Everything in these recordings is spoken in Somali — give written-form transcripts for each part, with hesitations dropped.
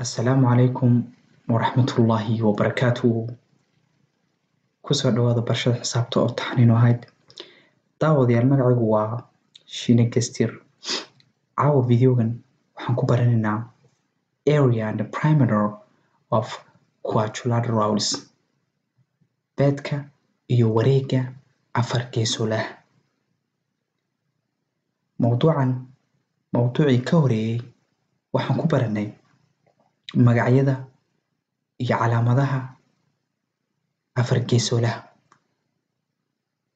Assalaamu calaykum waraxmatullaahi wabarakaatuhu. Kusoo dhawaada barashada xisaabta oo taxniino ahayd. Daawadayaal, magacaygu waa Shine Gestir. Caawa videogan waxaan ku baranaynaa area and the perimeter of quadrilaterals, beedka iyo wareegga afar geesoolaha. Mowduucan mowduucii ka horeeyay waxaan ku baranay magacyada iyo calaamadaha afar geesoolaha.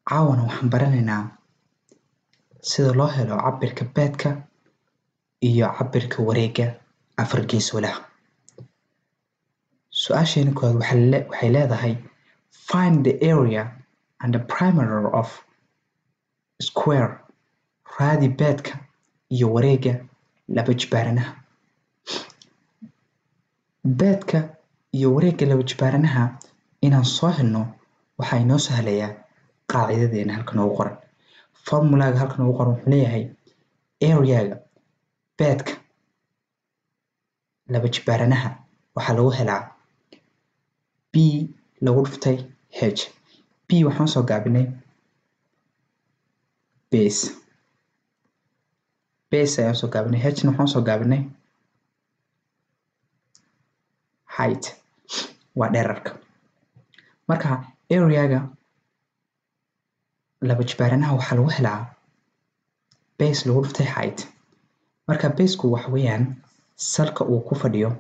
Caawana waxaan baranaynaa sida loo helo cabirka beedka iyo cabirka wareegga afar geesoolaha. Su-aasheena koowaad waxay leedahay: find the area and the perimeter of square. Raadi beedka iyo wareegga laba jibaaranaha. Beedka iyo wareegga laba jibaaranaha inaan soo helno waxaa inoo sahlayaa qaacidadeena halka noogu qoran. Formulaga halka noogu qoran wuxuu leeyahay areaga beedka laba jibaaranaha waxaa lagu helaa b lagu dhuftay h. B waxaan soo gaabinay base, base ayaan soo gaabinay. H na waxaan soo gaabinay height, waa dherarka. Marka areaga laba jibaaranaha waxaa lagu helaa base lagu dhuftay height. Marka baseku waxa weeyaan salka uu ku fadhiyo,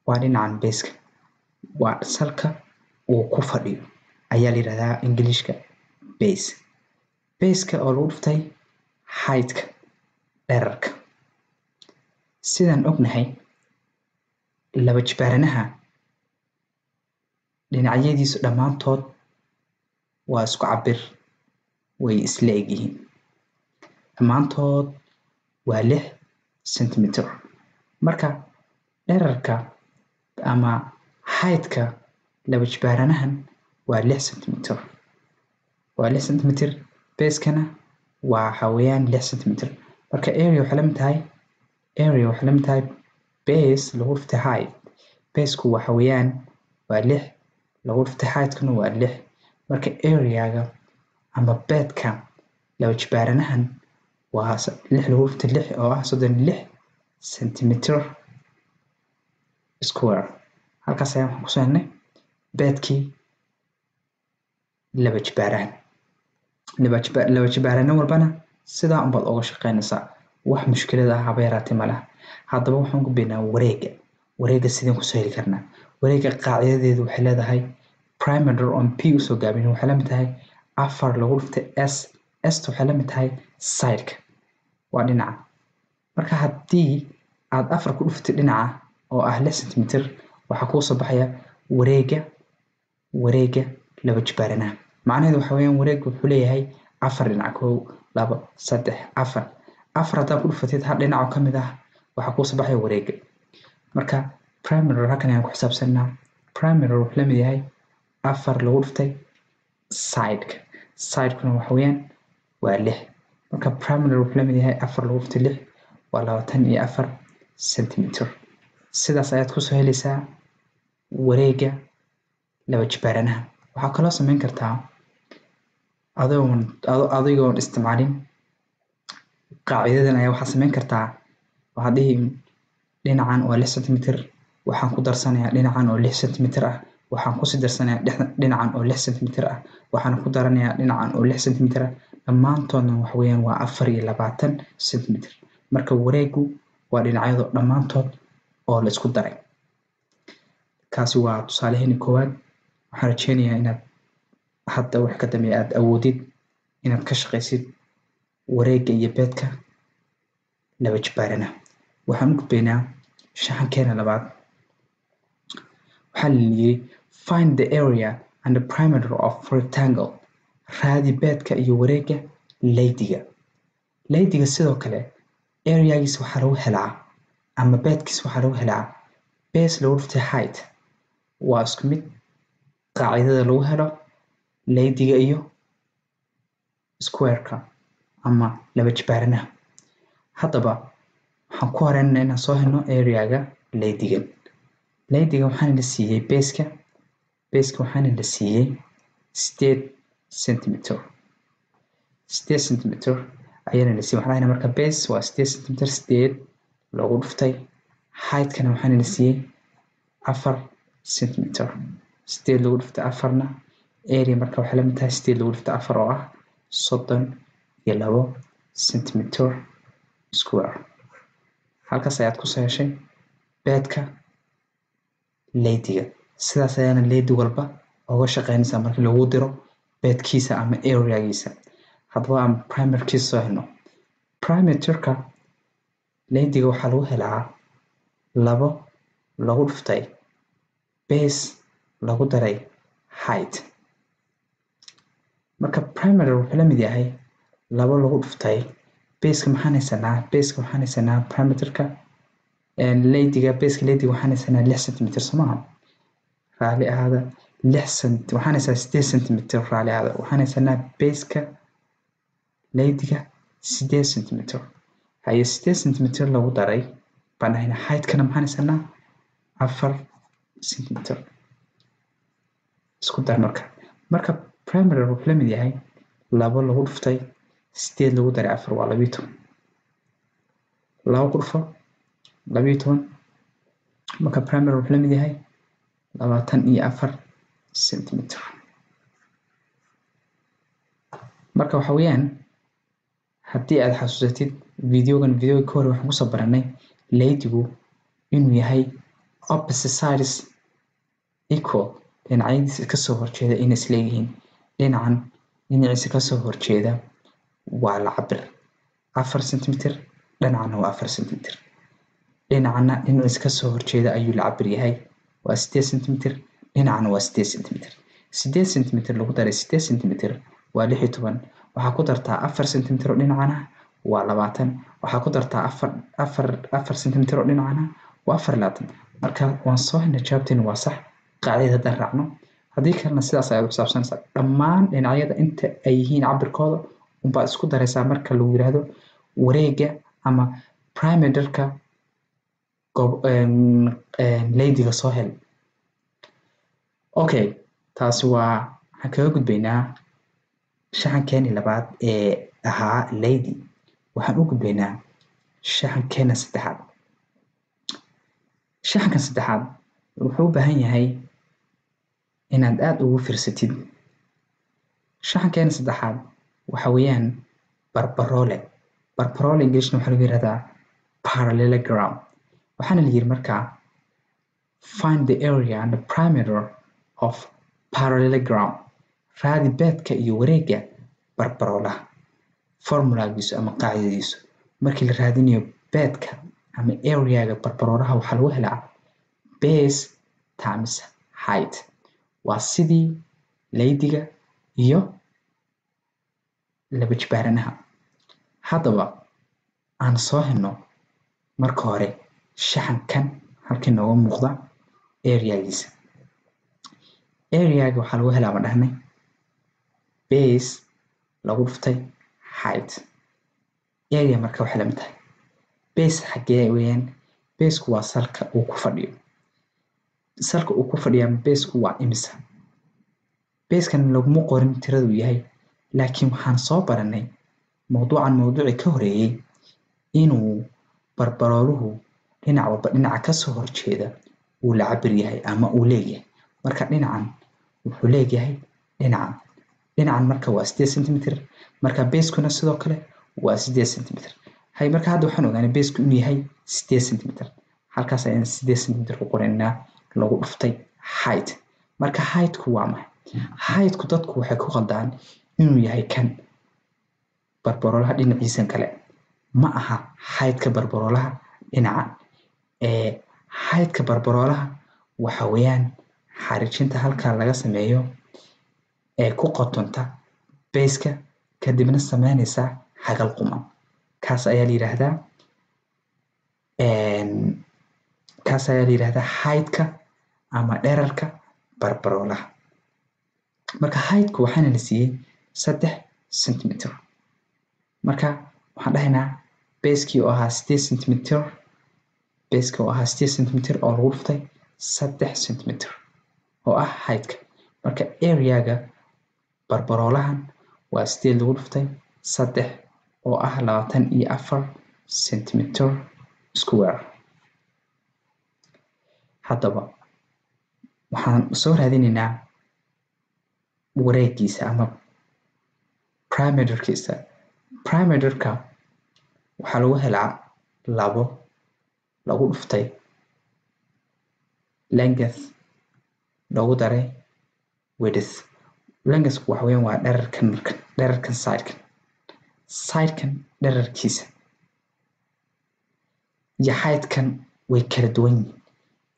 waa dhinacan. Baseka waa salka uu ku fadhiyo ayaa la yidhahdaa Englishka base. Baseka oo lagu dhuftay heightka, dherarka. Sidaan ognahay, laba jibaaranaha dhinacyadiisu dhammaantood waa isku cabir, way isla egyihiin, dhammaantood waa 6 centimeter. Marka dherarka ama heightka laba jibaaranahan waa 6 centimeter, waa 6 centimeter. Basekana waxa weeyaan 6 centimeter. Marka area waxay la mid tahay base lagu dhuftay height. Baseku waxa weeyaan waa 6, lagu dhuftay heightkuna waa 6. Marka areaga ama beedka laba jibaaranahan waa 6 lagu dhuftay 6 oo ah 36 centimeter square. Halkaas ayaan waxaan kusoo helnay beedkii laba jibaarahan. Laba jibaarano walbana sidaa unbaad uga shaqeynaysaa, wax mushkilad ah haba yaraatee ma laha. Haddaba waxaan gudbaynaa wareegga. Wareegga sideen kusoo heli karnaa? Wareegga qaacidadeedu waxay leedahay perimeter on p usoo gaabin waxay la mid tahay 4 lagu dhuftay s. Sta waxay la mid tahay sideka, waa dhinaca. Marka haddii aad 4 ku dhuftay dhinaca oo ah 6 centimeter, waxaa kuu soo baxaya wareegga laba jibaaranaha. Macnaheedu waxa weeyaan wareegga wuxuu leeyahay afar dhinac: kow, labo, saddex, afar. 4 haddaad ku dhufatid hal dhinac oo ka mid ah, waxaa kuu soo baxaya wareegga. Marka perimeter halkan ayaan ku xisaabsanaa. Perimeter wuxuu la mid yahay 4 lagu dhuftay sideka. Sidekuna waxa weeyaan waa 6. Marka perimeter wuxuu la mid yahay 4 lagu dhuftay 6, waa 24 centimeter. Sidaas ayaad kusoo helaysaa wareegga laba jibaaranaha. Waxaa kaloo sameyn kartaa adoon adigoon isticmaalin qaacidadan ayaa waxaa sameyn kartaa, waxaad dhihi dhinacan waa 6 centimeter, waxaan ku darsanayaa dhinacan oo 6 centimeter ah, waxaan kusii darsanayaa dhinacan oo 6 centimeter ah, waxaan ku daranayaa dhinacan oo 6 centimeter ah. Dhammaantoodna waxa weeyaan waa 24 centimeter. Marka wareeggu waa dhinacyadu dhammaantood oo la isku daray. Kaasi waa tusaalaheeni koowaad. Waxaan rajeynayaa inaad hadda wax ka dambeeya aad awoodid inaad ka shaqaysid wareegga iyo beedka laba jibaarana. Waxaan u gudbaynaa shaxankeena labaad. Waxaa la yiri: find the area and the perimeter of rectangle. Raadi beedka iyo wareegga laydiga. Laydiga sidoo kale areagiisa waxaa lagu helaa ama beedkiisa waxaa lagu helaa base lagu dhuftay height. Waa isku mid qaacidada lagu helo laydiga iyo squareka ama laba jibaaranaha. Haddaba waxaan ku horeynaynaa inaan soo helno areaga Laydigan laydigan waxaana la siiyey baseka, baseka waxaana la siiyey 8 centimeter, 8 centimeter ayaana la siiyey. Waxaan dhahaynaa marka base waa 8 centimeter, 8 loogu dhuftay height-kana waxaana la siiyey 4 centimeter, 8 lagu dhuftay 4na area marka waxay la mid tahay 8 lagu dhuftay 4 oo ah 32 centimeter square. Halkaas ayaad ku soo heshay beedka laydiga. Sidaas ayaana laydi walba uga shaqeynaysaa markii lagu diro beedkiisa ama areagiisa. Haddaba aan perimeterkiisa soo helno. Perimeterka laydiga waxaa lagu helaa 2 lagu dhuftay base lagu daray height. Marka perimeter wuxuu la mid yahay 2 lagu dhuftay baseka. Maxaan haysanaa? Baseka waxaan haysanaa perimeterka laydiga, baseka laydiga waxaan haysanaa 6 centimeter, soo maaha? Raali ahaada, 6 cent waxaan haysanaa 8 centimeter. Raali ahaada, waxaan haysanaa baseka laydiga 8 centimeter. Haye, 8 centimeter lagu daray baan dhahaynaa height-kana maxaan haysanaa? 4 centimeter. Isku dar marka. Marka perimeter wuxuu la mid yahay 2 lagu dhuftay 8 lagu daray 4 waa 12. 2 ku dhufo 12. Marka perimeter wuxuu la mid yahay 24 centimeter. Marka waxa weeyaan haddii aad xasuusatid videogan, videoga ka hor waxaan kusoo baranay laydigu inuu yahay opposite sides equal, dhinacyadiisa kasoo horjeeda inay isleeyihiin. Dhinacan dhinaciisa kasoo horjeeda waa la cabir 4 centimeter, dhinacana waa 4 centimeter. Dhinacana dhinaciisa kasoo horjeeda ayuu la cabir yahay, waa 8 centimeter, dhinacana waa 8 centimeter. 8 centimeter lagu daray 8 centimeter waa 16. Waxaa ku dartaa 4 centimeter oo dhinacana waa 20. Waxaa ku dartaa 4 centimeter oo dhinacana waa 24. Marka waan soo helnay jawaabteena waa sax qaacidada haddaan raacno. Haddii kalena sidaas ayaad u xisaabsanaysaa. Dhammaan dhinacyada inta ay yihiin cabirkooda unbaad isku daraysaa marka lagu yiraahdo wareega ama perimeterka laydiga soo hel. Okay, taasi waa waxaan kaga gudbaynaa shaxankeeni labaad ee ahaa laydi. Waxaan u gudbaynaa shaxankeena saddexaad. Shaxankan saddexaad wuxuu u baahan yahay inaad aad ugu fiirsatid. Shaxankeena saddexaad waxa weeyaan barbaroole. Barbaroole Englishna waxaa lagu yiraahdaa parallelogram. Waxaana la yiri markaa find the area and the perimeter of parallelogram. Raadi beedka iyo wareegga barbaroolaha. Formulagiisu ama qaacidadiisu markii la raadinayo beedka ama areaga barbaroolaha waxaa lagu helaa base times height. Waa sidii laydiga iyo laba jibaaranaha. Haddaba aan soo helno marka hore shaxankan halkii nooga muuqda areagiisa. Areaga waxaa lagu helaa ma dhahnay base lagu dhuftay height. Area marka waxay la mid tahay base xagee weeyaan? Baseku waa salka uu ku fadhiyo. Salka uu ku fadhiyaa baseku waa imisa? Basekan laguma qorin tiradu yahay, laakiin waxaan soo baranay mawduucan mawduucii ka horeeyay inuu barbarooluhu dhinac walba dhinaca kasoo horjeeda uu la cabir yahay ama uu leeyahay. Marka dhinacan wuxuu leeyahay dhinacan, dhinacan marka waa 8 centimeter. Marka basekuna sidoo kale waa 8 centimeter. Hay, marka hadda waxaan ogaanay baseku inuu yahay 8 centimeter. Halkaas ayaan 8 centimeter ku qoraynaa lagu dhuftay height. Marka heightku waa maxay? Heightku dadku waxay ku qaldaan inuu yahay kan barbaroolaha dhinaciisan kale. Ma aha heightka barbaroolaha dhinacan. Ee heightka barbaroolaha waxa weeyaan xariijinta halkaa laga sameeyo ee ku qotonta baseka kadibna sameynaysa xagal quman. Kaas ayaa la yiraahdaa kaas ayaa la yiraahdaa heightka ama dhererka barbaroolaha. Marka heightku waxaana la siiyey 3 centimeter. Marka waxaan dhahaynaa basekii oo ahaa 8 centimeter Baseka oo ahaa 8 centimeter oo lagu dhuftay 3 centimeter oo ah heightka. Marka areaga barbaroolahan waa 8 lagu dhuftay 3 oo ah 24 centimeter square. Haddaba waxaan soo raadinaynaa wareegiisa ama perimeterkiisa. Perimeterka waxaa lagu helaa 2 lagu dhuftay length lagu daray width. Length waxa weeyaan waa dhererkan, marka dhererkan sidekan, sidekan dhererkiisa iyo heightkan way kala duwan yihiin.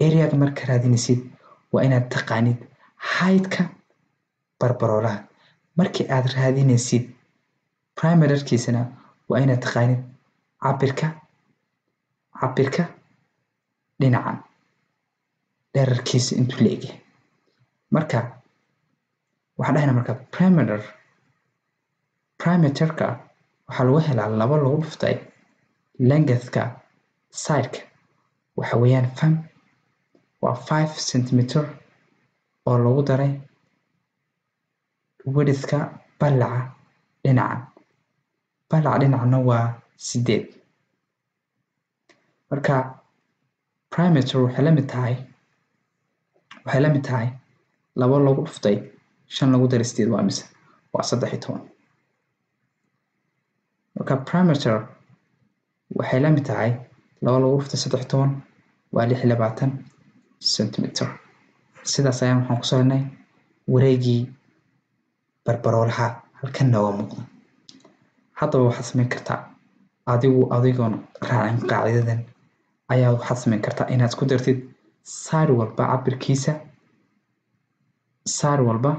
Areaga marka raadinaysid waa inaad taqaanid heightka barbaroolaha. Markii aad raadinaysid perimeterkiisana waa inaad taqaanid cabirka dhinacan dhererkiisa intuu leegyahay. Marka waxaan dhahaynaa marka perimeterka waxaa lagu helaa 2 lagu dhuftay lengthka sideka, waxa weeyaan fam waa 5 centimeter oo lagu daray widthka ballaca dhinacan. Ballaca dhinacna waa 8. Marka perimeter waxay la mid tahay 2 lagu dhuftay 5 lagu daray 8 waa mise waa 13. Marka perimeter waxay la mid tahay 2 lagu dhuftay 13 waa 26 centimeter. Sidaas ayaan waxaan kusoo helnay wareegii barbaroolaha halkan nooga muuqda. Haddaba waxaad samayn kartaa adigu adigoon raacin qaacidadan ayaa waxaad samayn kartaa inaad ku dartid side walba cabirkiisa, side walba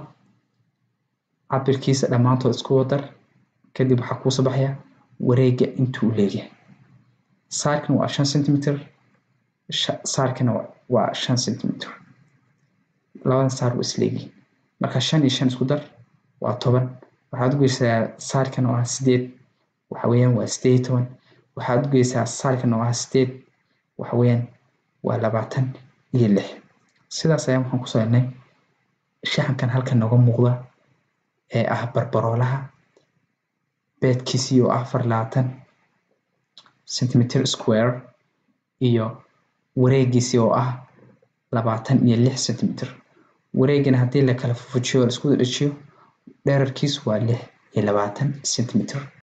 cabirkiisa dhammaantood isku wadar. Kadib waxaa kuu soo baxaya wareegga intuu leeyahay. Sidekan waa 5 centimeter, sidekana waa 5 centimeter. Labadan side waa isleeyihiin. Marka 5 iyo 5 isku dar waa 10. Waxaad u geysaa sidekan oo ah 8, waxa weeyaan waa 18. Waxaad u geysaa sidekan oo ah 8, waxa weeyaan waa 26. Sidaas ayaan waxaan kusoo helnay shaxankan halkan nooga muuqda ee ah barbaroolaha beedkiisii oo ah 24 centimeter square iyo wareegiisii oo ah 26 centimeter. Wareegana haddii la kala fujiyo oo la isku dhajiyo dhererkiisu waa 26 centimeter.